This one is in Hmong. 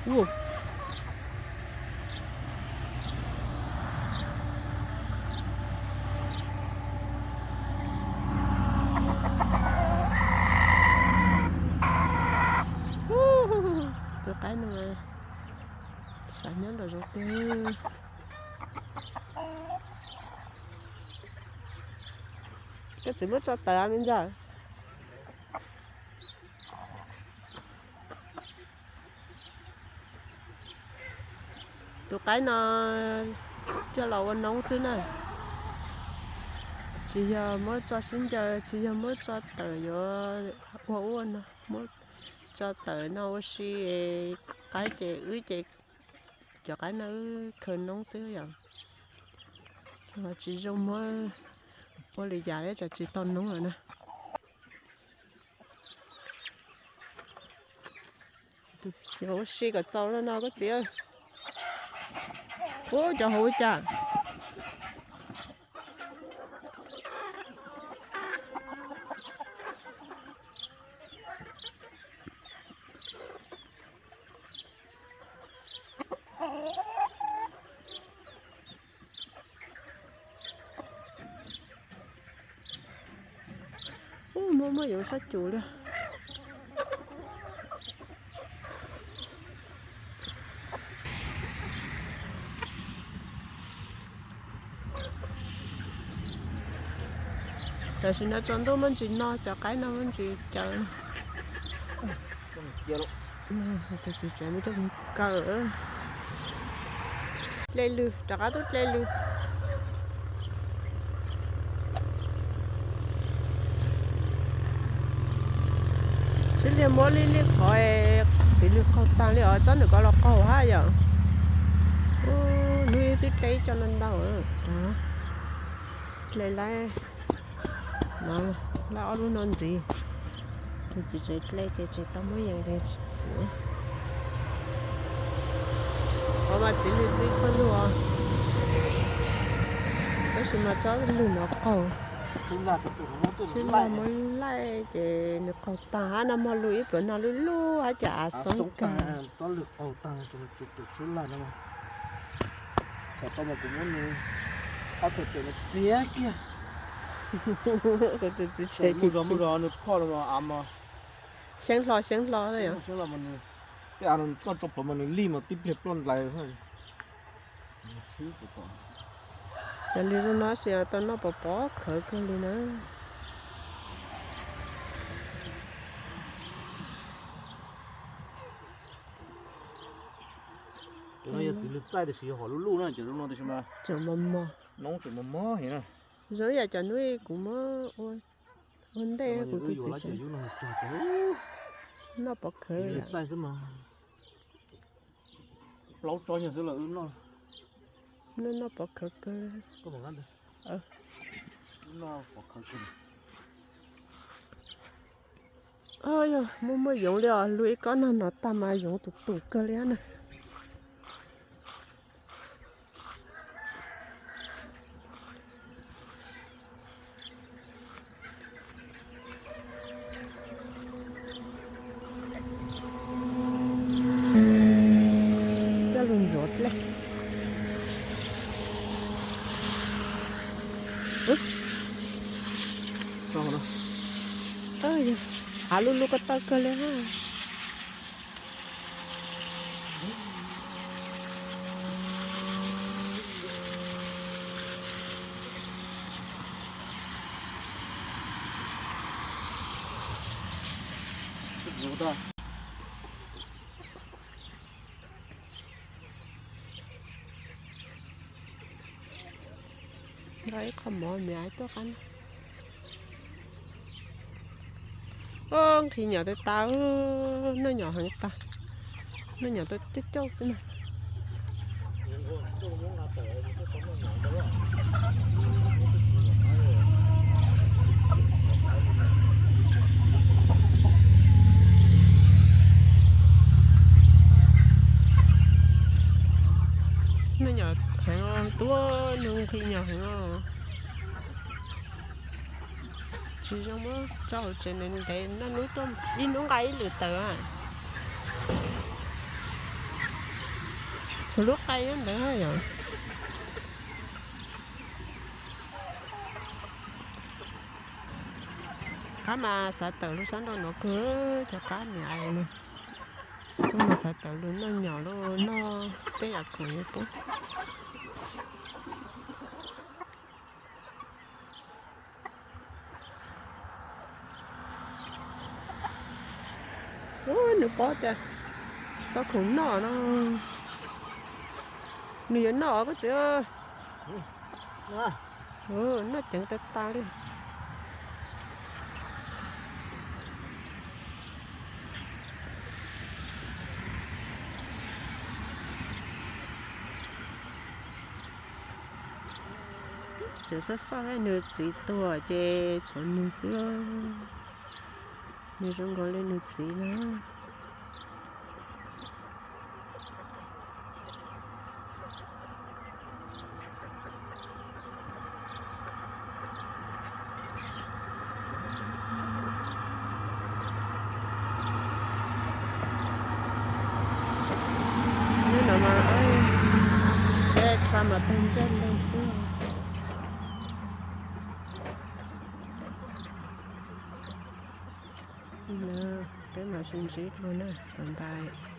Ua, tus qaib no xav nyob nram zoov tiag. Koj txiv muab tso tawm me ntxawg. Tus qaib no coj los ua noob xwb na. Tsis yog muab tso sib ncaws, tsis yog muab tso tawm yuav ua ua no, muab tso tawm no ua si. Qaib ces wb ces cov qaib no wb khaws noob xwb yom. Tsis zoo muab ua li cas li, tsam tsis tau noob lawm na. Yuav ua si kom txaus li no koj txiv. Ub, cov hauv cas. Ub, muaj muaj yoov sab cum li. Tam sim no tsaus ntuj muaj ntsis no, cov qaib no muaj ntsis caws. Tus txiv tsev muaj coob kawg. Hle lws, rov qab tuaj hle lws. Tsis liag muab li li qhov txiv lws qaug tag li os, tsob ntawm ko los qaug hab yom. Ub, hnub ib twb hle cov no ntau. Hle laib no, laib ob lub no ntxiv. Tus txiv tsev hle ces tsis tau muab yees li. Qhov mas txiv lws txiv pawg lug os. Tab sis mas tsob lws no qaug. Tsis lag muab laij ces nws qaug tag hab, nag hmo lug ib pluag no lub lub hab cas av xoob kag. Tsob lws qaug tag, tsis lag no. Thaum tau mas kuv muab nws ob txhais tes no txiav kiag. Kuv tus txiv tsev mus zog mus zog nws phoj no mas av mas xyeeb hlo xyeeb hlo, xyeeb hlo mas nws, tej av no koj tso plhuav mas nws lij mas tib pliag ploj ntais. Cov lws no tab sis tau noj pov pov khawv kawg li na. Cov no yog txiv lws txaij tiam sis yog hom lub luj na, cov no tiam sis mas noob tseem mos mos heev na. Zoo ib yam cov hnub kuv muab ua ntej kuv tus txiv tsev noj pov khawv. Txaij xwb mas plaub tsob nyuag xwb los wb noj. Noj noj pov khawv kawg. Noj pov khawv kawg. Yog muaj muaj yoov li os, lug ib kob nag no tag mas yoov tus tus kawg li na. Coj lug ntxuav dlej. Av lug lug ko taw kawg li. Nqa ib qho mov miv tuaj qab. Nqhis nyom tas tas, noj nyom heev tas, noj nyom tas coob coob xwb na. Noj nyom heev, tuaj nug nqhis nyom heev os. Tsis zoo muab tso hauv tsev ntev ntev, noj hnub tuaj ib hnub nqa ib lwm tawm. Txhua lub qaib ntawd yom. Qab mas xav tawm lub sab nraud no kawg, cov qab niam no. Qab mas xav tawm lub noj nyom lub noj tej yam khoom yuav pub. Ub, nws paub tias tau khoom noj no. Nws yuav noj os koj txiv. Noj ceev tas tas li. Tseem xoj xoj, nws txiv tuag ces tshuav nws xwb. Nws zoo nkaus li nws txiv na. Hnub no mas, seb kha mas tag ntsaj ntawd xwb. Peb mam sib ntsib dua na, bye bye.